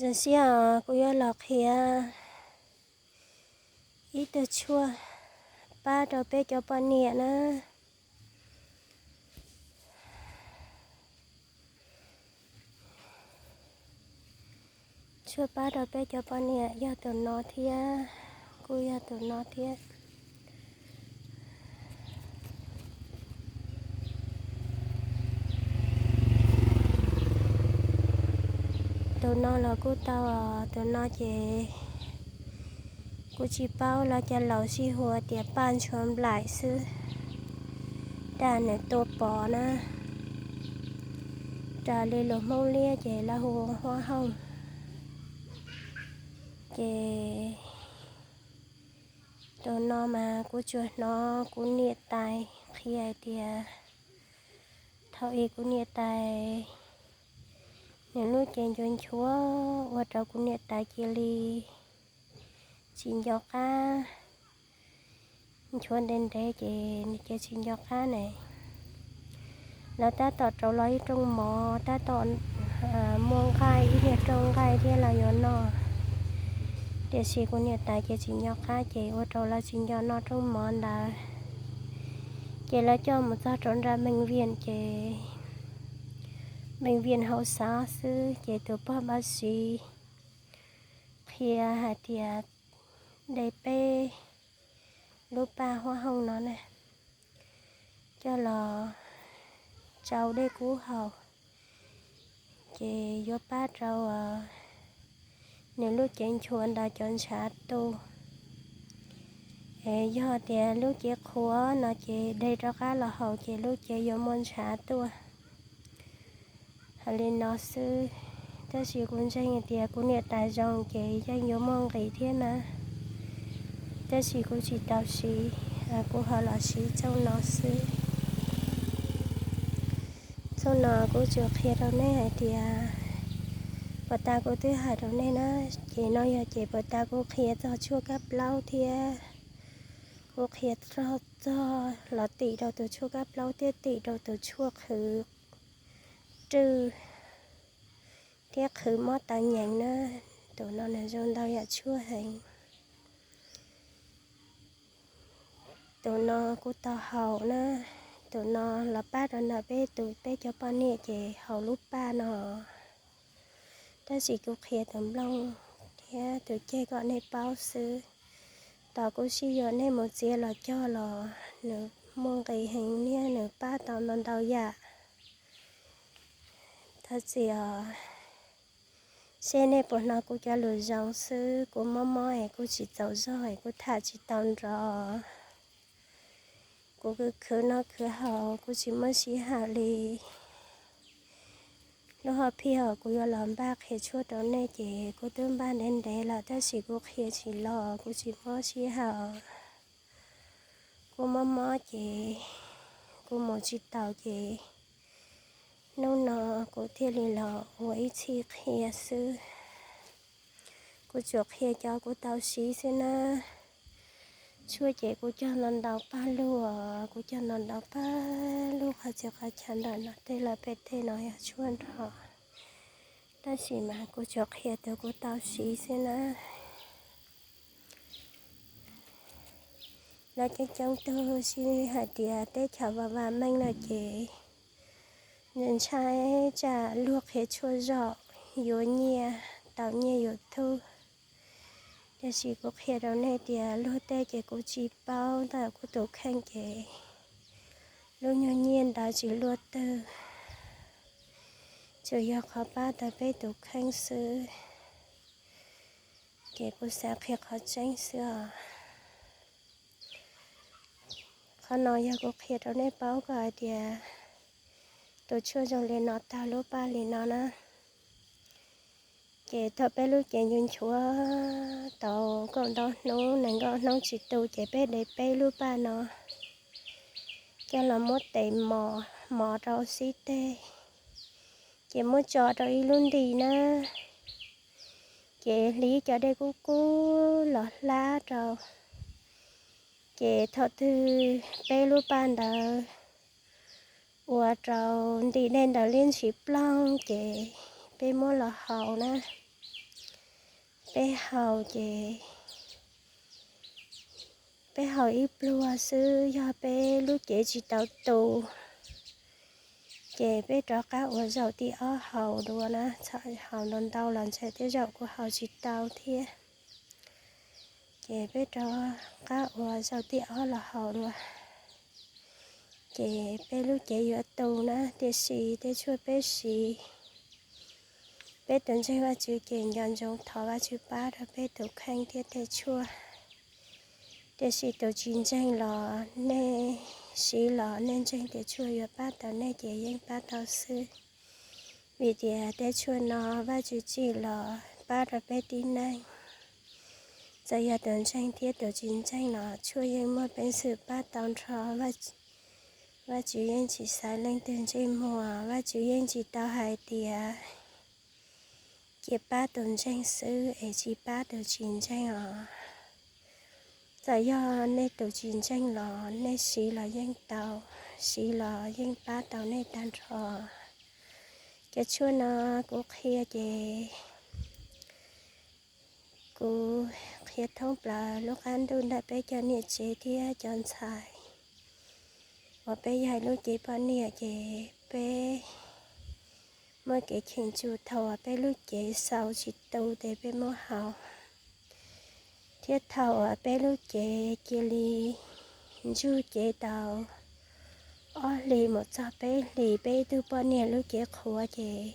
Zoo siab os, kuv yuav los qhia ib tug tshuaj pab rau peb cov poj niam na. Tshuaj pab rau peb cov poj niam yog tus no thiab, kuj yog tus no thiab. Tus no los kuj tau, tus no ces kuv tsis paub, lawv cov laus sib hu tias paj ntshua nplaim xwb, rau nws tua pov na, raws li lus Hmoob Liab ces lawv hu huab hooj. Ces tus no mas kuv tsuas hnov kuv niam tais qhia hais tias thaum ub kuv niam tais nws lub cev nchuav nchuav ua rau kuv niam tais cia li tsis nco qab, nchuav ntev ntev ces nws cia tsis nco qab ne. Lawv tab tom rau los ib rooj mov, tab tom muaj nqaij, ib niag rooj nqaij thiab los yuav noj, tiam sis kuv niam tais cia tsis nco qab ces ua rau lawv tsis nco noj rooj mov ntawd. Ces lawv coj mus txog rau nram bệnh viện ces bệnh viện hauv xav xwb ces tus pog npaj siv qhia hais tias de peb lub paj huab hooj no na, coj los tsau dej kub haus, ces yuav pab rau nws lub cev nchuav ntawd cov ntshav tu. Es yog tias lub cev qhuav no ces de rov qab los haus ces lub cev yuav muaj ntshav tuaj. Hais li no xwb, tab sis kuv ntseeg hais tias kuv niam tais zoo ces yeej yuav muaj nqis thiab na, tab sis kuv tsis tau siv, kuv ho los siv txooj no xwb. Txooj no kuv tsuas qhia rau nej hais tias, puag ta kuv twb hais rau nej na, ces no yog ces puag ta kuv qhia txog tshuaj kab plaub thiab, kuv qhia txog los tim rau tus tshuaj kab plaub thiab tim rau tus tshuaj qhwv rwj thiab qhwv mob taw nyees na. Tus no nws zoo ntau yam tshuaj heev. Tus no kuv tau haus na, tus no los pab rau ntawm peb tus peb cov poj niam ces haus lub paj no. Tab sis kuv qhia tus nplooj thiab tus ceg kom nej paub xwb. Tos kuv sij yuav nej mus txiav los cog los nws muaj nqis heev thiab nws pab tau ntau ntau yam. Thov txim os, seb nej puas hnov kuv cov lus zoo xwb, kuv mob mob es kuv tsis txaus zog es kuv tham tsis tau nrov. Kuv khwv khwv noj khwv haus kuv tsis muaj sij hawm li. Lub hom phiaj kuv yuav los npaj qhia tshuaj rau nej ces kuv twb npaj ntev ntev lawm tab sis kuv qhia tsis los kuv tsis muaj sij hawm. Kuv mob mob ces kuv mus tsis taus ces hnub no kuv thiaj li los ua ib txhij qhia xwb. Kuv tsuas qhia cov kuv tau siv xwb na. Tshuaj ces kuv cog ntau ntau paj lug, kuv cog ntau ntau paj lug qhov txhia qhov chaw ntawm no tej lawm pem tej no yog tshuaj nrog, tab sis mas kuv tsuas qhia tus kuv tau siv xwb na. Lawv coob coob tug sib hais tias teb chaws vam vam meej no ces ntshai tsam luag qhia tshuaj zaum yuav nyiaj, tau nyiaj YouTube. Tiam sis kuv qhia rau nej tias luag tej ces kuv tsis paub, ntawm kuv tus kheej ces lub nyuag nyiaj ntawd tsis luaj twg, tsuas yog qhov pab tau peb tus kheej xwb. Ces kuv xav qhia qhov tseeb xwb os. Qhov no yog kuv qhia rau nej paub kom hais tias tus tshuaj zoo li no tag lub paj li no na. Ces thaum peb lub cev nchuav nchuav tau kaum ntau hnub nees nkaum hnub tsis tu ces peb de peb lub paj no coj los muab tes mos, mos rau xib teg, ces muab tso rau ib lub ntim na, ces hliv cov dej kub kub los hlab rau. Ces thaum twg peb lub paj ntawd ua rau ntim dej ntawd liab ntshis ploog ces peb muab los haus na. peb haus ces peb haus ib pluag xwb, yog peb lub cev tsis tau tu, ces peb rov qab ua zaus thib ob haus dua na. Txham haus ntau ntau los ntshe tej zaum kuv haus tsis tau thiab. Ces peb rov qab ua zaus thib ob los haus dua, ces peb lub cev yuav tu na. Tiam sis tej tshuaj peb siv, peb tus ntseeg Vajtswv ces nco ntsoov thov Vajtswv pab rau peb tus kheej thiab tej tshuaj. Tiam sis tus tsis ntseeg los nej siv los nej ntseeg tias tshuaj yuav pab tau nej ces yeej pab tau xwb. Vim tias tej tshuaj no Vajtswv tsim los pab rau peb tib neeg. Txawm yog tus ntseeg thiab tus tsis ntseeg los tshuaj yeej muaj peev xwm pab tau nrho. Vajtswv yeej tsis xaiv leej twg ntsej muag, Vajtswv yeej tsis tau hais tias cia pab tus ntseeg xwb es tsis pab tus tsis ntseeg os. Txawm yog nej tus tsis ntseeg los nej siv los yeej tau, siv los yeej pab tau nej tag nrho. Cov tshuaj no kuv qhia ces kuv qhia thoob plaws lub qab ntuj ntawm peb cov niam tsev thiab cov ntxhais uas peb yog lub cev poj niam ces peb muaj kev cheem tsum thaum uas peb lub cev xaus tsis tu ces peb muab haus, thiab thaum uas peb lub cev cia li ntsug cev tau ob hlis mus txog peb hlis peb ib tug poj niam lub cev qhuav ces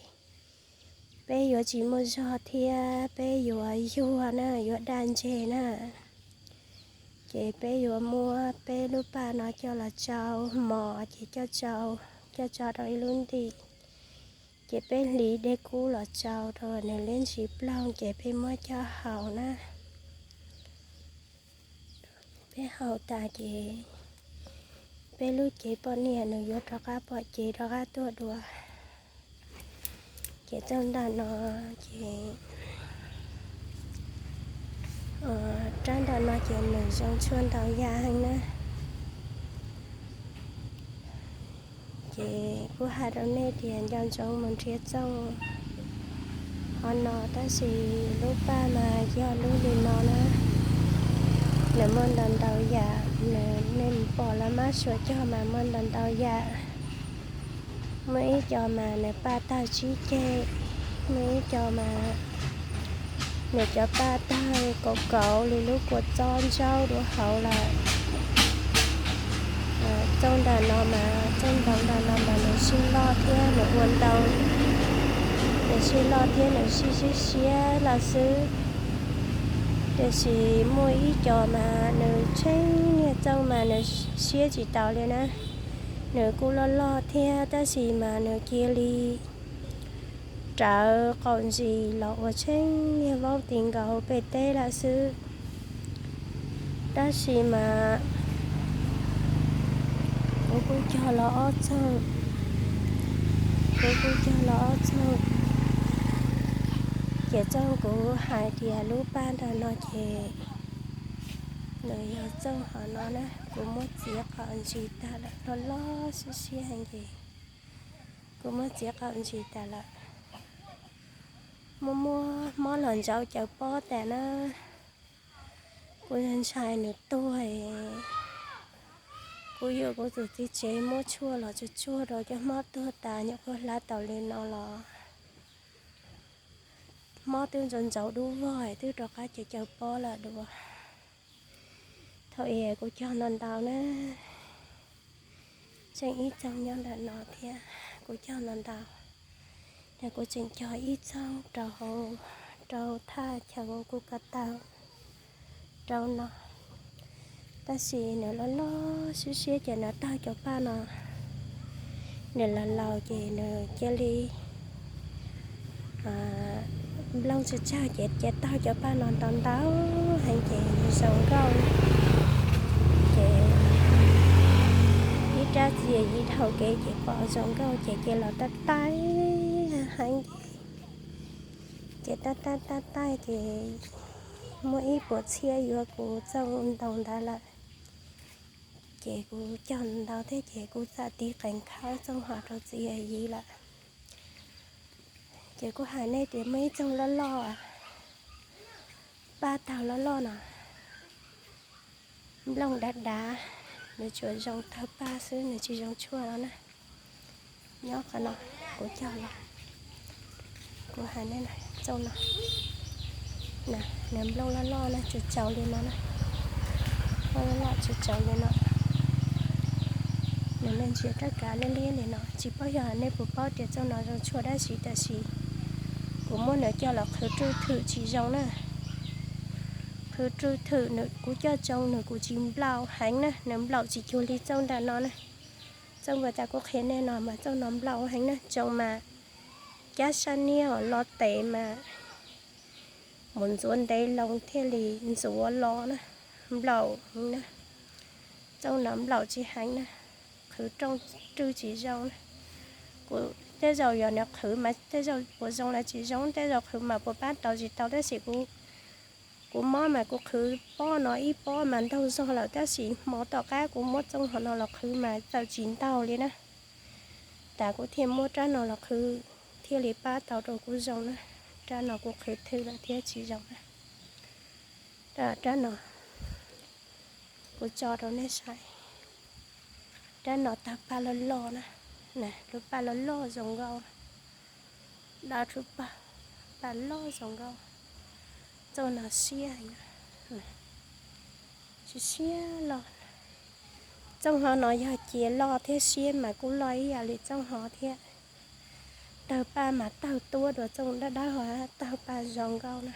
peb yuav tsis muaj zog thiab peb yuav yuag na, yuav daj ntseg na. Ces peb yuav muab peb lub paj no coj los tsau, mos ces coj tsau, coj tso rau ib lub ntim, ces peb hliv dej kub los tsau rau nws liab ntsis ploog ces peb muab coj haus na. Peb haus tas ces peb lub cev poj niam nws yuav rov qab pom cev rov qab tuaj dua. Ces txoj ntaj no ces, rab ntaj no ces nws zoo tshuaj ntau yam heev na. Ces kuv hais rau nej tias nco ntsoov mus nrhiav txooj hov no, tab sis lub paj mas yog lub li no na. Nws muaj ntau ntau yam, nws nej mus pom lawv mab suav cog mas muaj ntau ntau yam. Muaj ib co mas nws paj tawg tsib ceg, muaj ib co mas nws cov paj tawg kauv kauv li lub kua txob ntsaub dua hauv lawm. Txooj ntawm no mas, txooj ntawm no mas nws sib loj thiab nws ua ntau, nws sib loj thiab nws sib siab siab lawm xwb. Tiam sis muaj ib co mas nws tsheej niag txooj mas nws siab tsis taus li na. Nws kuj loj loj thiab tab sis mas nws cia li rawv qaum ntsis los ua tsheej niag vaub ti nkaus pem teb lawm xwb. Tab sis mas kuv kuj cog los ob txooj, kuv kuj cog los ob txooj. Ces txooj kuv hais tias lub paj ntawm no ces nws yog txooj hov no na, kuv muab txiav qaum ntsis tag lawm, loj loj siab siab heev ces kuv muab txiav qaum ntsis tas lawm. Muaj muaj hmob los ntsaum caws pob tas na. Kuv ntshai nws tuag, kuv yuam kuv tus txiv tsev muab tshuaj los tsuag tsuag rau cov hmob tuag tas, nyuam qhuav hlab tau li no los hmob twb ntsaum ntsaum dub vog twb rov qab caws caws pob lawm dua. Thaum ub kuv cog ntau ntau na, tseem ib txoog nyob ntawm no thiab, kuv cog ntau ntau. Ces kuv tseem cog ib txoog rau hauv, rau thaj chaw kuv ko taw rau no. Tab sis nws loj loj siab siab ces nws taug cov paj no, nws laus laus ces nws cia li nplooj tsawg tsawg ces ces taug cov paj no ntau ntau heev ces zoo nkauj. Ces ib rab txiav yiv dhau kev ces pom zoo nkauj ces ces los tab taij heev ces, ces tab taij tab taij ces muaj ib puas txhiab yuav kuv txooj ntoo ntawd lawm. Ces kuv cog ntau thiab ces kuv txawm tiv qees khawb txooj hov rau txiav yiv lawm. Ces kuv hais nej tias muaj ib txoog loj loj, paj taug loj loj no, nplooj dav dav, nws tsuas zoo taug paj xwb, nws tsis zoo tshuaj no na. Nyob qhov no, kuv cog los, kuv hais nej na, txooj no, nws nplooj loj loj na, tsuas tsaus li no na, loj loj tsuas tsaus li no. Nws ntsia rab kav liab liab li no, tsis paub yog nej puas paub tias txooj no zoo tshuaj dab tsi, tab sis kuv muab nws coj los qhwv ruj thwm tsis zoo na. Qhwv ruj thwm nws kuv coj tsoo nws kuj tsis nplaum heev na, nws nplaum tsis cuag li txooj ntawm no na. Txooj uas tas kuv qhia nej no mas txooj no nplaum heev na, tsoo mas cab sab niab los tes mas mus ntxuav ntev loo thiaj li ntxuav los na, nplaum heev na. Txooj no nplaum tsis heev na, qhwv rooj rwj tsis zoo na. Kuv tej zaum yog nws qhwv mas tej zaum puas zoo los tsis zoo, tej zaum qhwv mas puas pab tau tsis tau, tab sis kuv, kuv mob mas kuv qhwv pob no ib pob mas ntaug zog lawm, tab sis hmo tom qab kuv muab txooj hov no los qhwv mas txawm tsis ntaug li na. Tas kuv thiaj muab rab no los qhwv thiaj li pab tau rau kuv zoo na. Rab no kuv qhwv thwm lawm thiab tsis zoo na. Rab no kuv tso rau nej saib. Rab no tawg paj loj loj na, lub paj loj loj zoo nkauj, dab rub paj, paj loj zoo nkauj. Txooj no siab heev, siab siab loj. Txooj hov no yog cia loj thiab siab mas kuj loj ib yam li txooj hov thiab. Tawg paj mas tawg tuab dua txooj dawb dawb hov, tawg paj zoo nkauj na.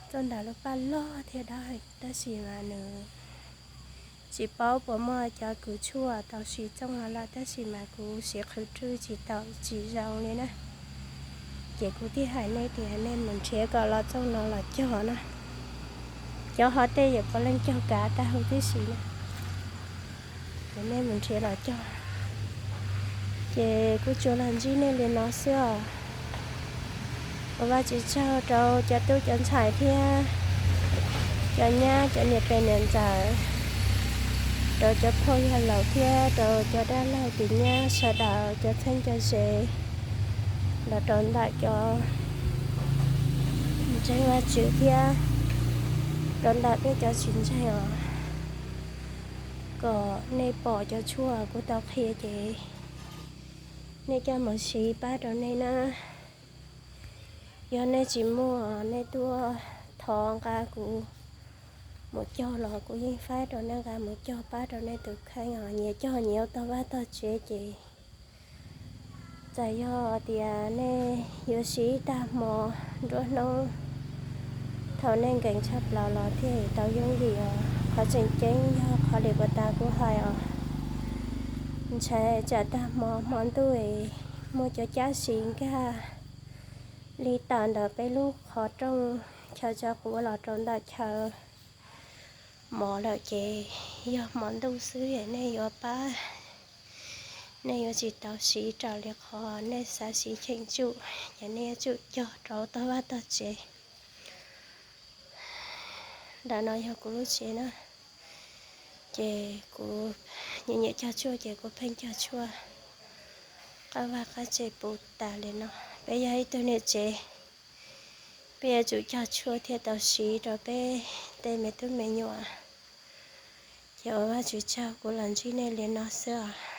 Txooj ntawd lub paj loj thiab dawb heev, tab sis mas nws tsis paub puas muaj cov kws tshuaj tau siv txooj no lawm, tab sis mas kuv siv qhwv rwj tsis tau tsis zoo li na. Ces kuv thiaj hais nej tias nej mus nrhiav kom los txooj no los cog na. Cov hov tej yam puav leej cog kav tag huv tib si na. Ces nej mus nrhiav los cog. Ces kuv tsuas los ntsib nej li no xwb os. Ua Vajtswv tsaug rau cov tub cov ntxhais thiab cov nyab cov niam pem niam ntxawm, rau cov phooj ywg laus thiab rau cov dab laug tim nyab sawv daws, cov txheeb cov ze, los rau ntawm cov ntseeg Vajtswv thiab rau ntawm peb cov tsis ntseeg os, kom nej pom cov tshuaj kuv tau qhia ces nej coj mus siv pab rau nej na. Yog nej tsis muaj, nej tuaj thov nqa kuv mus cog los kuv yeej faib rau nej nqa mus cog pab rau nej tus kheej os. Nyias cog nyias ua tog vaj tog tsev ces txawm yog tias nej yuav siv ib tag hmo nruab hnub thaum nej nkees tshaj plaws los thiaj tau yooj yim os. Qhov tseem ceeb yog qhov li puas tas kuv hais os, ntshai tsam tag hmo hmo ntuj es muaj cov cab siv nkag li tawm ntawm peb lub qhov rooj chaw tso quav los rau ntawm chaw mov lawm ces yog hmo ntuj xwb es nej yuav pab, nej yuav tsis tau siv raws li qhov nej xav siv cheem tsum, ces nej yuav tsum cog rau tog vaj tog tsev. Ntawm no yog kuv lub tsev na, ces kuv nyiam nyiam cog tshuaj ces kuv pheej cog tshuaj qab vaj qab tsev puv tas li no. Peb yog ib tug niam tsev, peb yuav tsum cog tshuaj thiaj tau siv rau peb tej me tub me nyuam. Ces ua Vajtswv tsaug kuv los ntsib nej li no xwb os.